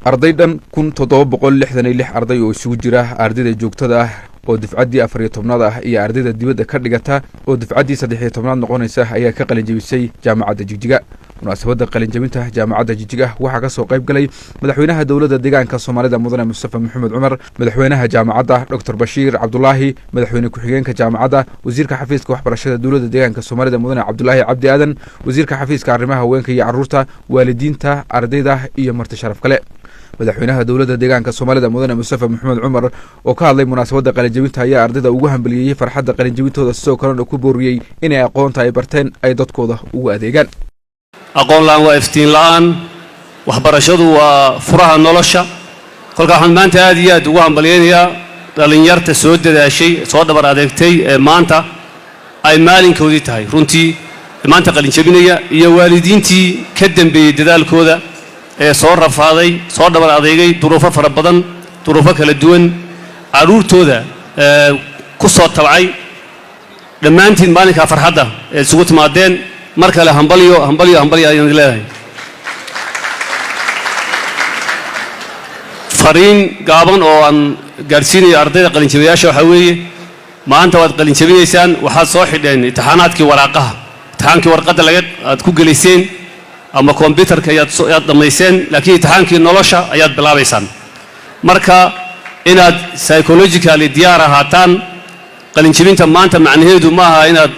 Arday dhan 1766 arday oo isugu jira ardayda joogtada ah oo dufcaddii 14aad ah iyo ardayda dibadda ka dhigata oo dufcaddii 13aad noqonaysa ayaa ka qalinjabisay Jaamacadda Jigjiga. Munaasabadda qalinjabinta Jaamacadda Jigjiga waxaa ka soo qayb galay madaxweynaha Dowladda Deegaanka Soomaalida, Mudane Mustafa Maxamed Cumar, madaxweynaha jaamacadda, Doctor Bashiir Cabdulaahi, madaxweyne ku-xigeenka jaamacadda, wasiirka xafiiska waxbarashada Dowladda Deegaanka Soomaalida, Mudane Cabdulaahi Cabdi Aadan, wasiirka xafiiska arrimaha haweenka iyo carruurta, waalidiinta ardayda iyo marti sharaf kale. Madaxweynaha Dowladda Deegaanka Soomaalida, Mudane Mustafa Maxamed Cumar, oo ka hadlay munaasabadda qalinjabinta ayaa ardayda ugu hambaliyeeyey farxadda qalinjabintooda, sidoo kalena ku booriyey inay aqoonta ay barteen ay dadkooda ugu adeegaan. Aqoon la'aan waa iftiin la'aan. Waxbarashadu waa furaha nolosha. Kolka waxaan maanta aad iyo aad ugu hambalyaynayaa dhallinyarta soo dadaashay, soo dhabar adeegtay ee maanta ay maalinkoodii tahay runtii maanta qalinjabinaya, iyo waalidiintii ka dambeeyey dadaalkooda ee soo rafaaday, soo dhabar adeegay, duruufo fara badan, duruufo kala duwan carruurtooda ku soo tabcay. Dhammaantiin maalinkaa farxadda ee isugu timaadeen, mar kale hambalyo, hambalyo, hambalyo ayaan idin leedahay. Fariin gaaban oo aan gaadhsiinayo ardayda qalinjabiyaasha waxaa weeye: maanta waad qalinjabinaysaan, waxaad soo xidheen imtixaanaadkii waraaqaha, imtixaankii warqadda laga aad ku gelayseen ama kombyutarka ayaad dhammayseen, laakiin imtixaankii nolosha ayaad bilaabaysaan. Marka inaad psychologically diyaar ahaataan. Qalinjabinta maanta macnaheedu ma aha inaad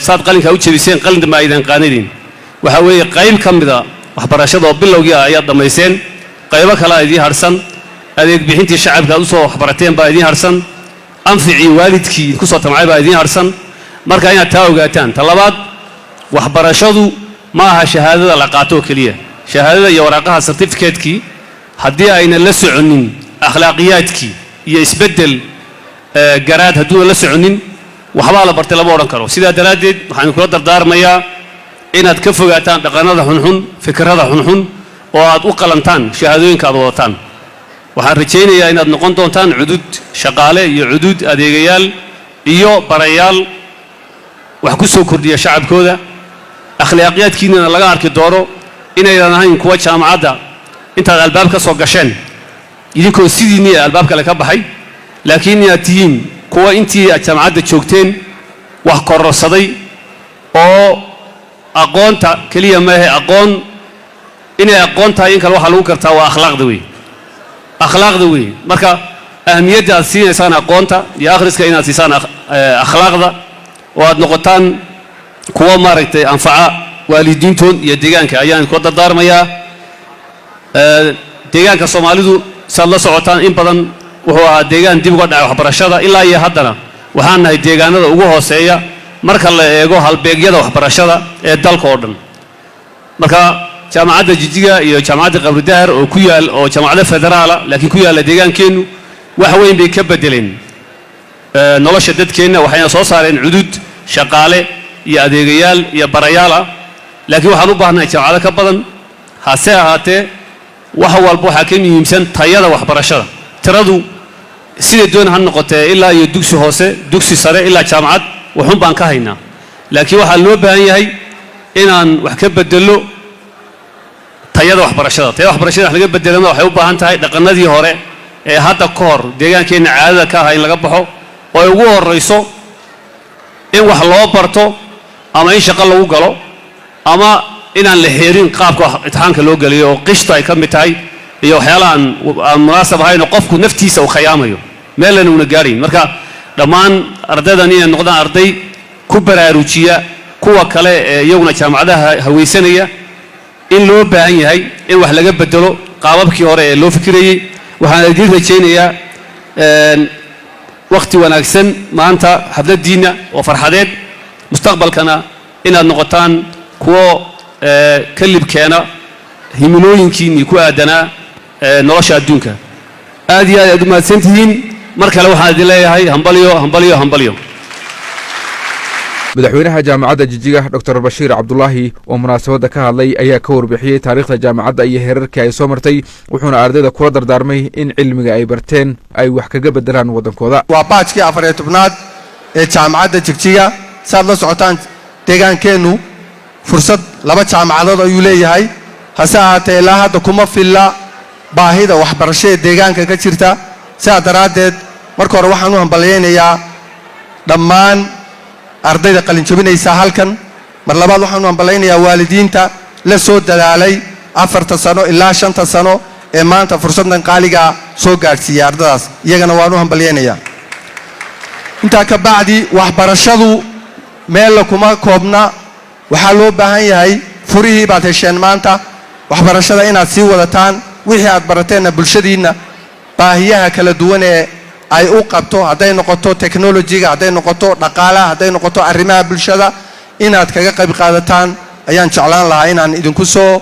saad qalinkaa u jebiseen qalin dambe aydan qaananin. Waxaa weeye qayb ka mida waxbarashada oo bilowgii ah ayaad dhammayseen. Qaybo kalea idiin harsan. Adeeg bixintii shacabka aad usoo waxbarateen baa idiin harsan. Anficii waalidkii idinku soo tamcay baa idiin harsan. Marka inaad taa ogaataan. Ta labaad, waxbarashadu ma aha shahaadada la qaato oo keliya. Shahaadada iyo waraaqaha certificate-kii haddii aynan la soconin akhlaaqiyaadkii iyo isbeddel garaad hadduuna la soconin, waxbaa la bartay lama odhan karo. Sidaa daraaddeed waxaan kula dardaarmayaa inaad ka fogaataan dhaqannada xunxun, fikrada xunxun, oo aad u qalantaan shahaadooyinka aad wadataan. Waxaan rajaynayaa inaad noqon doontaan cudud shaqaale iyo cudud adeegayaal iyo barayaal wax ku soo kordhiya shacabkooda, akhlaaqiyaadkiinana laga arki doono inaydan ahayn kuwa jaamacadda intaad albaab ka soo gasheen idinkoo sidiinnii albaab kale ka baxay, laakiin inaad tihiin kuwa intii aad jaamacadda joogteen wax kororsaday oo aqoonta keliya maahe. Aqoon inay aqoon tahay in kale waxaa lagu gartaa waa akhlaaqda wey, akhlaaqda wey. Marka ahamiyadda aad siinaysaan aqoonta iyo akhriska inaad siisaan akhlaaqda oo aad noqotaan kuwa maaragtay anfaca waalidiintood iyo deegaanka ayaan kula dardaarmayaa. Deegaanka Soomaalidu, saad la socotaan, in badan wuxuu ahaa deegaan dib uga dhacay waxbarashada. Ilaa iyo haddana waxaan nahay deegaanada ugu hooseeya marka la eego halbeegyada waxbarashada ee dalka oo dhan. Marka Jaamacadda Jijiga iyo Jaamacadda Qabridahar oo ku yaal, oo jaamacado federaala laakiin ku yaalla deegaankeennu, wax weyn bay ka beddeleen nolosha dadkeenna, waxayna soo saareen cudud shaqaale iyo adeegayaal iyo barayaal ah. Laakiin waxaan u baahnahay jaamacado ka badan. Hase ahaatee, wax walba waxaa ka muhiimsan tayada waxbarashada. Tiradu siday doon ha noqotee, ilaa iyo dugsi hoose, dugsi sare, ilaa jaamacad waxun baan ka haynaa, laakiin waxaa loo baahan yahay inaan wax ka bedelo tayada waxbarashada. Tayada waxbarashada wax laga bedelana waxay u baahan tahay dhaqanadii hore ee hadda ka hor deegaankeenna caadada ka ahaa in laga baxo, oo ay ugu horrayso in wax loo barto ama in shaqo lagu galo ama inaan la xeerin qaabka imtixaanka loo geliyo, oo qishta ay ka mid tahay iyo waxyaalaha aan munaasab ahayn oo qofku naftiisa uu khayaamayo, meelana una gaadhayn. Marka dhammaan ardaydan inay noqdaan arday ku baraarujiya kuwa kale ee iyaguna jaamacadaha hawaysanaya in loo baahan yahay in wax laga bedelo qaababkii hore ee loo fikirayey. Waxaan idiin rajaynayaa wakhti wanaagsan maanta xafladdiinna oo farxadeed, mustaqbalkana inaad noqotaan kuwo ka libkeena himilooyinkiinnii ku aadanaa nolosha adduunka. Aad iyo aad aad u mahadsan tihiin. Mar kale waxaan idin leeyahay hambalyo, hambalyo, hambalyo. Madaxweynaha Jaamacadda Jijiga, Doctor Bashiir Cabdulaahi, oo munaasabadda ka hadlay ayaa ka warbixiyey taariikhda jaamacadda iyo heerarkii ay soo martay, wuxuuna ardayda kula dardaarmay in cilmiga ay barteen ay wax kaga bedelaan waddankooda. Waa batch-kii 14aad ee Jaamacadda Jigjiga. Saad la socotaan, deegaankeennu fursad laba jaamacadood ayuu leeyahay. Hase ahaatee, ilaa hadda kuma filla. Baahida waxbarasho ee deegaanka ka jirta. Sidaa daraaddeed, marka hore waxaan u hambalyaynayaa dhammaan ardayda qalinjabinaysa halkan. Mar labaad waxaan u hambalyaynayaa waalidiinta la soo dadaalay 4ta sano ilaa 5ta sano ee maanta fursaddan qaaligaa soo gaadhsiiyey ardadaas. Iyagana waan u hambalyaynayaa. Intaa ka bacdi, waxbarashadu meella kuma koobna. Waxaa loo baahan yahay, furihii baad hesheen maanta, waxbarashada inaad sii wadataan, wixii aad barateenna bulshadiinna baahiyaha kala duwan ee ay u qabto, hadday noqoto technology-ga, hadday noqoto dhaqaalaha, hadday noqoto arrimaha bulshada, inaad kaga qayb qaadataan ayaan jeclaan lahaa inaan idinku soo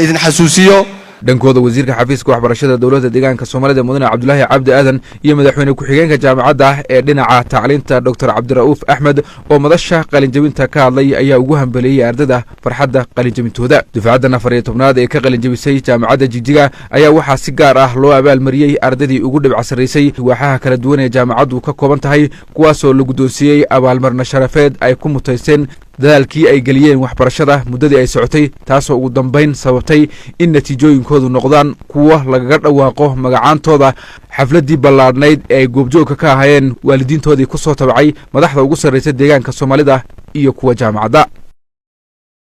idin xasuusiyo. Dhankooda, wasiirka xafiiska waxbarashada Dowladda Deegaanka Soomaalida, Mudane Cabdulaahi Cabdi Aadan, iyo madaxweyne ku-xigeenka jaamacadda ee dhinaca tacliinta, Doctor Cabdira'uuf Axmed, oo madasha qalinjabinta ka hadlay, ayaa ugu hambeleeyey ardayda farxadda qalinjabintooda. Dufcaddan 14aad ee ka qalinjabisay Jaamacadda Jigjiga ayaa waxaa si gaar ah loo abaalmariyey ardaydii ugu dhibca sarraysay waaxaha kala duwan ee jaamacaddu ka kooban tahay, kuwaasoo la guddoonsiiyey abaalmarino sharafeed ay ku mutaysteen dadaalkii ay geliyeen waxbarashada muddadii ay socotay, taasoo ugu dambayn sababtay in natiijooyinkoodu noqdaan kuwo lagaga dhawaaqo magacaantooda xafladdii ballaadhnayd ee ay goobjoogka ka ahaayeen waalidiintoodii ku soo tabcay, madaxda ugu sarraysa deegaanka Soomaalida iyo kuwa jaamacadda.